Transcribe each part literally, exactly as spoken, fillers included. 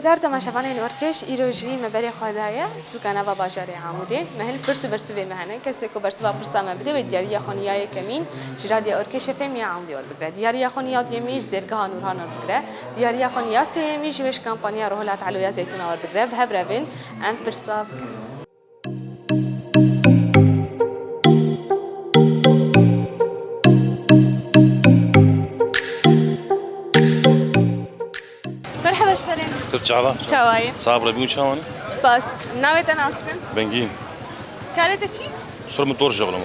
Dar temaşevanên Orkeş, îro jî me berê xwe daye sûka nava bajarê Amûdê. Me hin pirs û bersivê me hene. Kesê ku bersiva pirsa me bide wê diyariya xwe ya yekemîn ji Radya Orkeş F M ya Amûdê werbigire. Diyariya xwe ya duyemîn ji zêrgeha Nûrhan werbigire. Diyariya xwe ya sêyemîn ji wê ji kampanya Rohilat Elo ya Zeytûna werbigire. Bi hev re bin em pirsa bikin. Merhaba ji te re. Tir çava. Çawa yî? Sax bî, hûn çawa ne? Spas. Navê te nas kim? Bengîn. Karê te çi? Sor min tor jabla ma.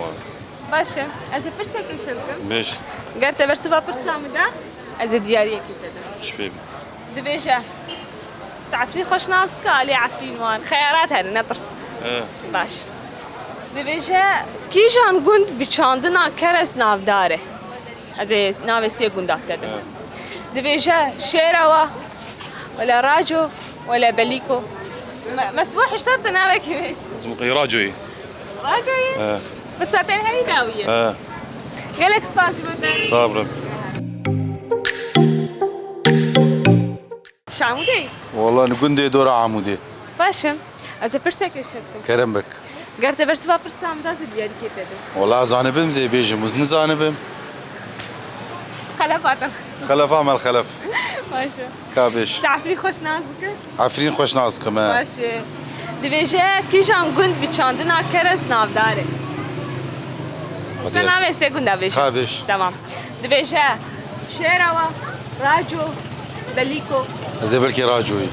Baş e. Ez ê pirsekê ji te bikim. Bêj. Ger te bersiva pirsa min da, ez ê diyariyekê te bikim. Ji pê bî. Dibêje, tu Efrîn xweş nas dikî, alê Efrîn wan. Xeyarat hene, netirs. He. Baş. Dibêje, kîjan gund bi çandina kerez navdar e? Ez ê navê sê gunda te dim. He. Dibêje, Şêrewa, wele Raco, wele Belîko. Me, me sibû hişta tu navekî bêj. Ez muqî Racoyî. Racoyî? He. Pirsa te herî dawî ye. He. Gelek spas ji bo te. Sax bî. Şamûdê? Wala, li gundê dora Amûdê. Baş e. Ez ê pirsekê ji te bikim. Kerem bik. Ger te bersiva pirsa min da, ez ê diyariyekê te bikim. Wala, zanibim zê bêjim, ez nizanibim. Xelef hatin. Xelef amel xelef. Baş e. Ka bêj. Tu Efrîn xweş nas dikî? Efrîn xweş nas dikim, he. Baş e. Dibêje, kîjan gund bi çandina kerez navdar e? Hadi. Sen navê sê gunda bêje. Ka bêj. Tamam. Dibêje, Şêrewa, Raco, Belîko. Ez ê belkî Racoyî.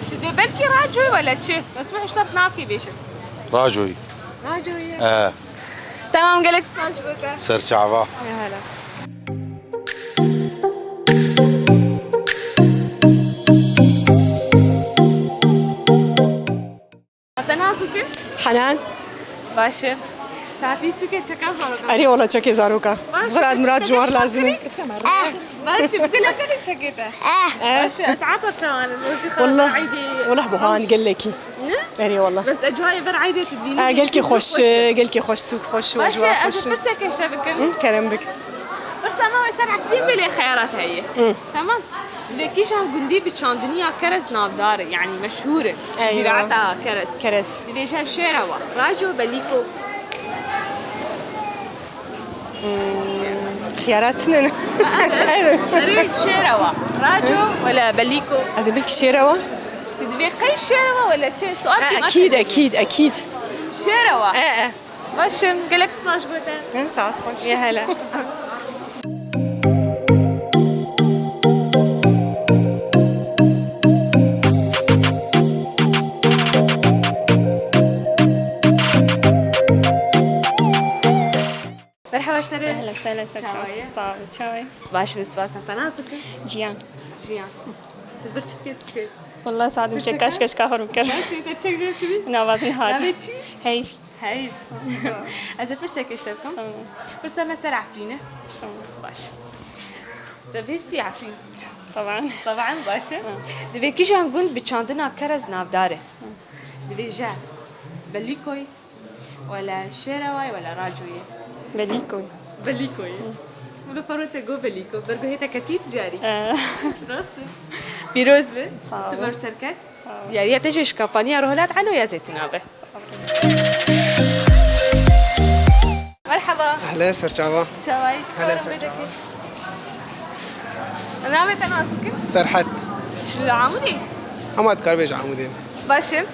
Tu dê belkî Racoyî wele çi? Ez mi hişta navkê bêjim. Racoyî. Racoyî. He. Tamam, gelek spas ji bo te. Ser çava. Ya hele. Te nas dikî? Henan. Baş e. Tatî sûkê çeka zaroka. Erê wala çekê zaroka. Baş e. Xirad mirad ji wan re lazim e. Baş e. Bila tenê çekê te. Eh. Baş e. Ez ata çawan in. Rojî xwe Wallah. Eydê. Wallah buhan gelekî. Ne? Erê wallah. Bes e, cayê ber eydê tu dînî. Eh, gelkî xweş, gelkî xweş, sûk xweş, Baş e, wajwa ez xweş. Pirsekê ji te bikim. Hı, kerem bik. Pirsa me wê ser Efrîn belê xeyarat heye. Hı. Tamam. Divê kîjan gundî bi çandiniya kerez navdar e, yanî meşhûr e. Eywa. Zîraeta kerez. Kerez. Divê ji Şêrewa, Raco, Belîko. Hmm, xiyarat tune ne? Evet. Erê, Şêrewa, Raco, wele Belîko. Ez ê belkî Şêrewa. Tu divê qey Şêrewa wele çi? Sual Ha, ki ekîd, ekîd, ekîd. Şêrewa. E, e. Baş e, gelek spas ji bo te. Hı, saet xweş. Ya hele. Merhaba ji te re. Ehlen, sehlen, ser çawa ye? Sağ ol, çawa ye? Baş e, spas, te nas dike? Ciyan. Ciyan. Tu vir çi dike, çi dike? Wallah, sadim çek kaş kaş kahor bikir. Baş e, te çek jê kirî? Navaz Nihad. Navê çi? Heyf. Heyf. Ez ê pirsekê ji te bikim. Tamam. Pirsa me ser Efrîn e. Tamam. Baş. Te bihîstî Efrîn? Taban. Taban, baş e. Hı. Divê kîjan gund bi çandina kerez navdar e? Hı. Divê ji Belîkoyê, wele Şêrewayê, wele Racoyê? Belîkoyê. Belîkoyê. Hı. Wele paro te got Belîko. Berguhê te ketî tu carî? Ee. Rast e. Pîroz be. Sağ ol. Tu ber serket. Sağ ol. Diyariya te jî ji kampanya Rohilat Elo ya Zeytuna be. Sağ ol. Merhaba. Ehle, serçava. Çawayî. Hele, serçava. Navê te nas bikin? Serhet. Ji Amûdê? Hema dikar bê ji Amûdê. Baş e.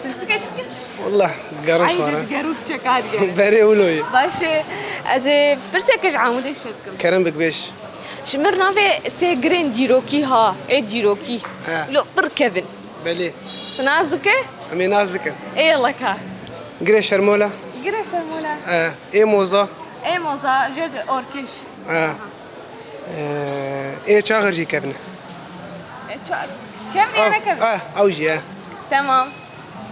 Pirsûkê çi dikin? Wallah, digerim xwara. Digerim çeka digerim. Berê wilo ye. Baş e. Ez ê pirseke ji Amûdê ji te bikim. Kerem bik bêj. Ji min navê sê girên dîrokî ha, ê dîrokî. He. Lo pir kevin. Belê. Tu nas dike? Em ê nas bikin. Ê yala ka. Girê Şermola. Girê Şermola. He. Ê moza. Ê moza, jê de orkeş. He. Ee, ê çaxir jî kevin e. E, ça-, kevin ya ne kevin? Ah, ew jî ye. Tamam.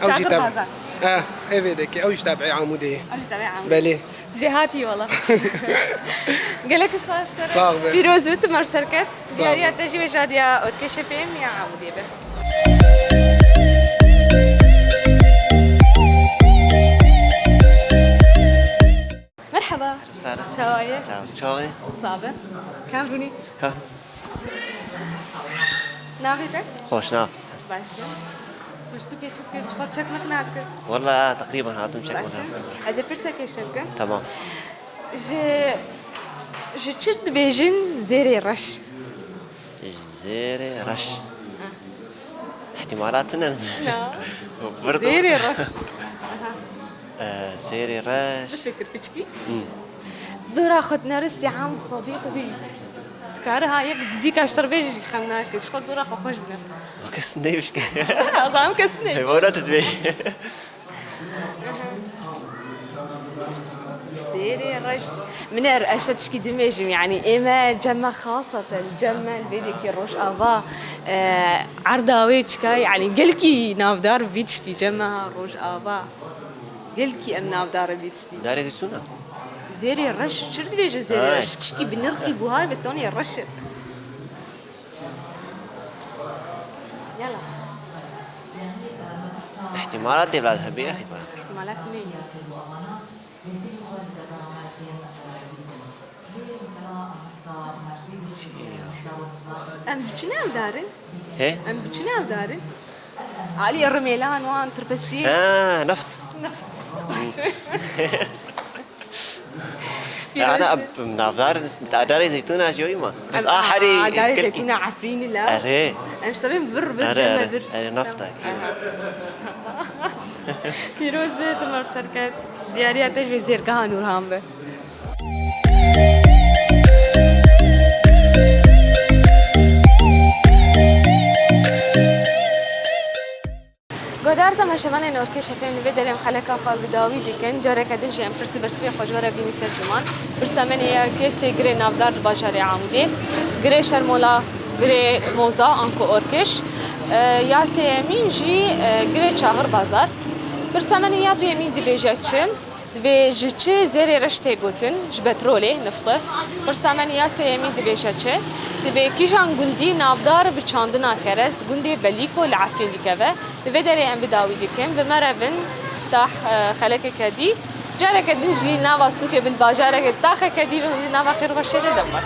Ew jî Çaxir tab-, Xazan. Eh, evê deke, ew jî tabiî Amûdê ye. Ew jî tabiî Amûdê. Belê. Jêhatî wala. Gelek spas ji te re. Sağ ol be. Pîroz bî, tu mer serket. Sağ ol. Diyariya te jî wê ji Radya Orkeş F M ya Amûdê be. Merhaba. Sare. Çawa ye? Çawa, çawa ye? Sabe. Kam rûnî? Ka. Navê te? Xweşnav. Baş e. Pirsûkê çi dikir? Ji xwe çekmek nadikir? Wela teqrîben hatim çekmek. Baş e. Ez ê pirseke ji te bikim. Tamam. Ji, ji çi dibêjin zêrê reş? Zêrê reş. Ihtimalat tune ne? Na. Zêrê reş. Ee, zêrê reş. Bifikir piçkî. Hı. Dora xwe dineristî em sedîq bî. Dikare ha yek dizîka ji te re bêje jî xem nake. Ji xwe dora xwe xweş bine. Kes neymiş ki. Azam kes ne. Heyvana tu dibê. Zêrê reş. Min er eşe tişkî dimêjim, yanî ê me cem me xaseten, cem me li vê dekê Rojava, e, erda wê çika, yanî gelkî navdar bi vî tiştî cem me ha Rojava. Gelkî em navdar bi vî tiştî. Darê zîstûna? Zêrê reş, çi dibêje zêrê Ha. reş? Tişkî bi nirxî buha, bes tonê reş e. Yala. Ihtimalat dê bila hebe, exî, fa. Ihtimalat ne. Em biçine ev darin? He? Em biçine ev darin? Alî rimêlan wan tirpestiyê. Ha, neft. Neft. Ana, em navdar, darê zeytûna jî wî ma. Bes a herî darê zeytûna Efrînî la. Erê. Em ji te re vir, vir, Erê, cem me erê. Vir. Erê, nafta. Tamam. Pîroz be, tu me bi ser ket. Diyariya te ji vê zêrgeha Nûrhan be. Guhdar temaşevanên Orkê Şefê, em li vê derê em xeleka xwe bi dawî dikin. Careke din jî em pirs û bersivê xwe ji we re bînin ser ziman. Pirsa me ya yekê sê girê navdar li bajarê Amûdê. Girê Şermola, girê Moza, anku Orkêş. E, ya sêyemîn jî, e, girê Çaxir Bazar. Pirsa me ya duyemîn dibêje çi? Dibê ji çi zêrê reş tê gotin? Ji petrolê, nifte. Pirsa me ya sêyemîn dibêje çi? Dibê kîjan gundî navdar bi çandina Kerez, gundê Belîko li Efrîn dikeve? Li vê derê em bi dawî dikin. Bi me re bin tah, e, xelekeke dî. Careke din jî nava sûkê bin bajareke taxeke dî bin jî nava xêr xweşê de dem baş.